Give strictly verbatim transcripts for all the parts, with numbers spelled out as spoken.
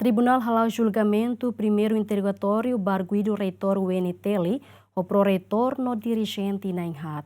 Tribunál hala'o julgamentu primeiru interrogatóriu ba arguidu reitór U N T L, ho pró-reitór no dirijente na'in-haat.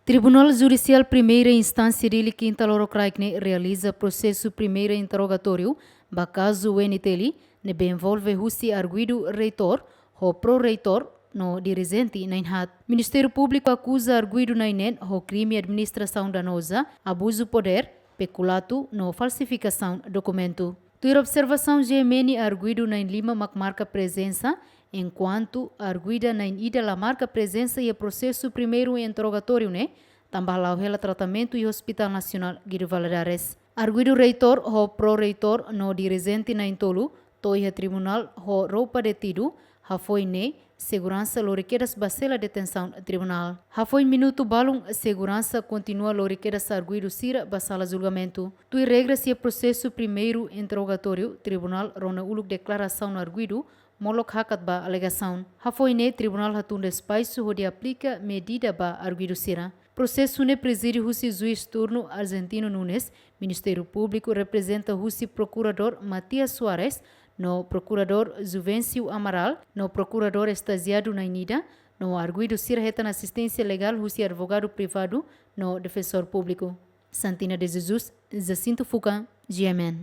Tribunál Judisiál Primeira Instánsia Dili Kinta Lorokraik ne'e realiza prosesu primeira interrogatóriu ba kazu U N T L, ne'ebé envolve husi arguidu reitór, ho pró-reitór no dirijente na'in-haat. Ministériu Públiku akuza arguidu na'in-neen ho krime administrasaun danoza, abuzu podér, pekulatu no falsifikasaun dokumentu. Tuir observasaun G M N, arguidu na'in-lima mak marka prezensa, enkuantu arguida na'in-ida la marka prezensa iha prosesu primeiru interrogatóriu ne'e, tanba hala'o hela tratamentu iha Hospital Nasionál Guido Valadares. Arguidu reitór ho pró-reitór no dirijente na'in-tolu to'o iha tribunál ho roupa detidu, hafoin ne'e seguransa lori kedas ba sela detensaun tribunál. Hafoin minutu balun, seguransa kontinua lori kedas arguidu sira ba sala julgamentu. Tuir regras iha prosesu primeiru interrogatóriu, tribunál rona uluk deklarasaun arguidu, molok hakat ba alegasaun. Hafoin ne'e tribunál hatún despaisu hodi aplika medida ba arguidu sira. Prosesu ne'e prezide husi juís turnu Argentino Nunes, Ministériu Públiku reprezenta husi Prokuradór Matias Soares, no Prokuradór Juvencio Amaral, no Prokuradór Estajiadu na'in-ida, no arguidu sira hetan asisténsia legál husi advogadu privadu no defensór públiku. Santina de Jesus, Jacinto Fuca, G M N.